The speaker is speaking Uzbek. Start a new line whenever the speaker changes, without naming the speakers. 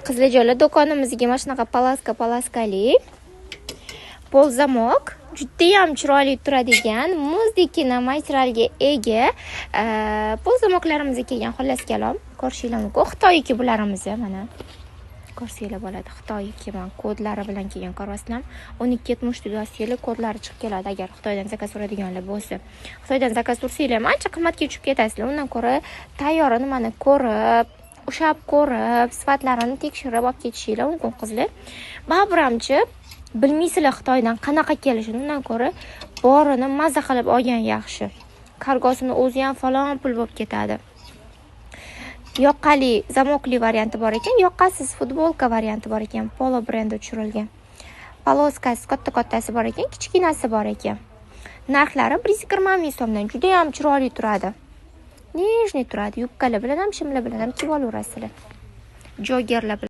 Qizlarjonlar, do'konimizga mana shunaqa полоска полоска li ползамок, judayam chiroyli turadigan, muzdekina materialga ega ползамок larimiz kelgan. Xullas kalom, ko'rishinglar mumkin, Xitoyniki bularimiz. Mana, ko'rsanglar bo'ladi, Xitoyniki, mana, kodlari bilan kelgan. Ko'ryapsizlarmi? 12.70 deb yozsanglar, kodlari chiqib keladi. Agar Xitoydan заказ uradiganlar bo'lsa, Xitoydan заказ ursanglar ham, ancha qimmatga tushib ketasizlar. Undan ko'ra tayyorini mana ko'rib, ushlab ko'rib, sifatlarini tekshirib olib ketishinglar mumkin, qizlar. Baribir hamchi bilmaysizlar Xitoydan qanaqa kelishini. Undan ko'ra borini maza qilib olgan yaxshi. Kargosini o'zi ham falon pul bo'lib ketadi. Yoqali замок li varianti bor ekan, yoqasiz futbolka varianti bor ekan. Polo brendi tushirilgan. Полоска si katta kattasi bor ekan, kichkinasi bor ekan. Narxlari 120 000 so'mdan. Judayam chiroyli turadi, нежный turadi. Yubkalar bilan ham, shimlar bilan ham kiyib olaverasizlar, joggerlar bilan.